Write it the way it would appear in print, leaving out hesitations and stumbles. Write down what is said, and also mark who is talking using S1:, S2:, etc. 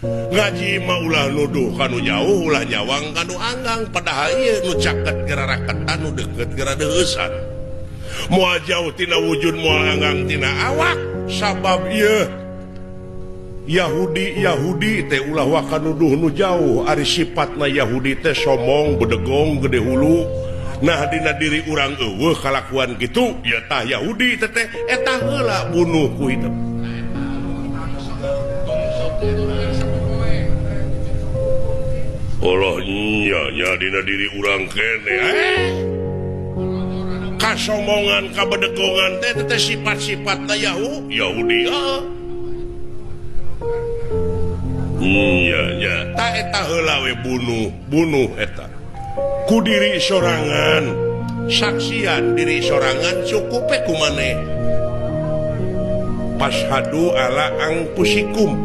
S1: Ngaji mah ulah nuduh kanu jauh ulah nyawang kanu anggang padahal ieu nu caket geura raketan nu deukeut geura deueusan. Moal jauh tina wujud moal anggang tina awak sabab ieu Yahudi Yahudi teh ulah waka nuduh nu jauh ari sifatna Yahudi teh somong bedegong gede hulu. Nah dina diri urang eueuh kalakuan kitu ya tah Yahudi teh teh eta heula bunuh ku hidup. Allah nya nya dina diri urang kene kasomongan kabedegongan teh teh sifat-sifatna Yahudi ah. Nya nya ta eta heula we bunuh bunuh eta ku diri sorangan saksian diri sorangan cukup we ku maneh fashhadu ala angpusikum.